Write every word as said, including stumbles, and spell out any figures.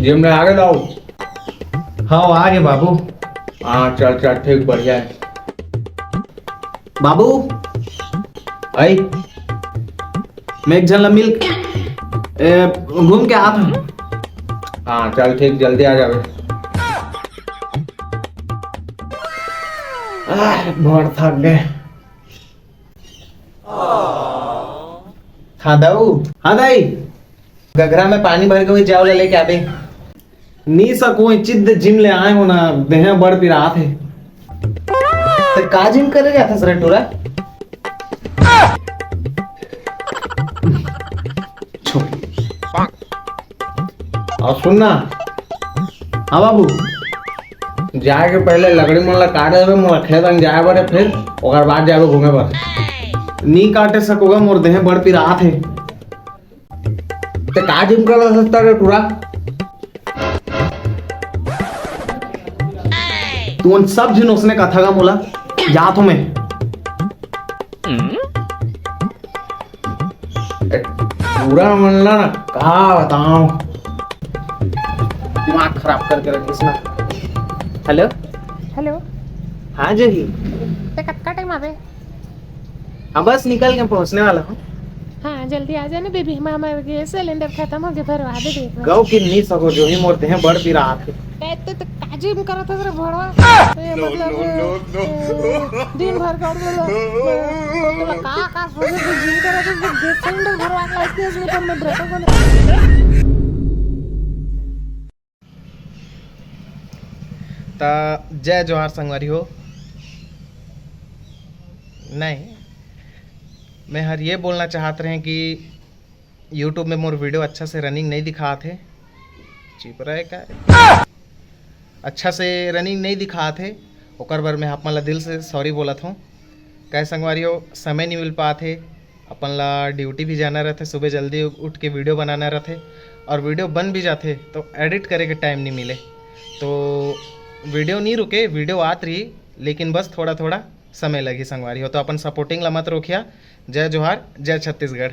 Gym ले आगे दाऊ। हाँ, आगे बाबू। हाँ, चल चल, ठीक, बढ़िया है। बाबू, आई, मैं एक झन ला मिल, ए, घूम के आत हूँ। हाँ, चल ठीक, जल्दी आ जावे। आह, बहुत थक गए। हाँ दाऊ। हाँ दाई, गघरा में पानी भर के हुई, जाओ ला लेके आबे। नी सको, चिद जिम ले आए हो ना, देह बड़ पिरात है। ते का जिम करे जाथस रे टूरा? छो। और सुन ना। हाँ बाबू। जाए के पहले लकड़ी मन ला काट देबे, मोला खेत अंग जाए बर हे, फिर ओकर बाद जाबे घूमे बर। नी काटे सकोगा, मोर देह बड़ पिरात हे। ते का जिम कर सकता रे टूरा? तू उन सब झिन उसने कथा का मोला, जात हूँ मैं। ए, टूरा मन ला ना, का बताओ, दिमाग खराब करके रखिस ना। हेलो। हेलो। हाँ जही। ते कतका टाइम आबे? हाँ, बस निकल के पहुँचने वाला हूँ। हाँ, जल्दी आ जाना बेबी, हमारा गैस सिलेंडर खत्म हो गया, भरवा दे दे एक बार। गौ किन्नी सको जो ही मोर देह बड़ पिरात हे। ते तो का जिम करत हस रे भड़वा? ए, मतलब, ए, दिन भर कर दे लो। तोला का का सोचे तू जिम करत हस, तू गैस सिलेंडर भरवा के लाइट नहीं, इसमें तो मैं ब्रेक को। त जय जोहार संगवारी हो। नहीं, मैं हर ये बोलना चाहत रहे कि YouTube में मोर वीडियो अच्छा से रनिंग नहीं दिखात हे। चिपरा है का? अच्छा से रनिंग नहीं दिखात हे, ओकर बर मैं आप मन ला दिल से सॉरी बोलत हूँ। काय संगवारी हो, समय नहीं मिल पात हे, अपन ला ड्यूटी भी जाना रहथे, सुबह जल्दी उठ के वीडियो बनाना रहथे, और वीडियो बन भी जाथे तो एडिट करे के टाइम नहीं मिले। तो वीडियो नहीं रुके, वीडियो आत रही, लेकिन बस थोड़ा थोड़ा समय लगही संगवारी हो। तो अपन सपोर्टिंग ला मत रोकिया। जय जोहार, जय छत्तीसगढ़।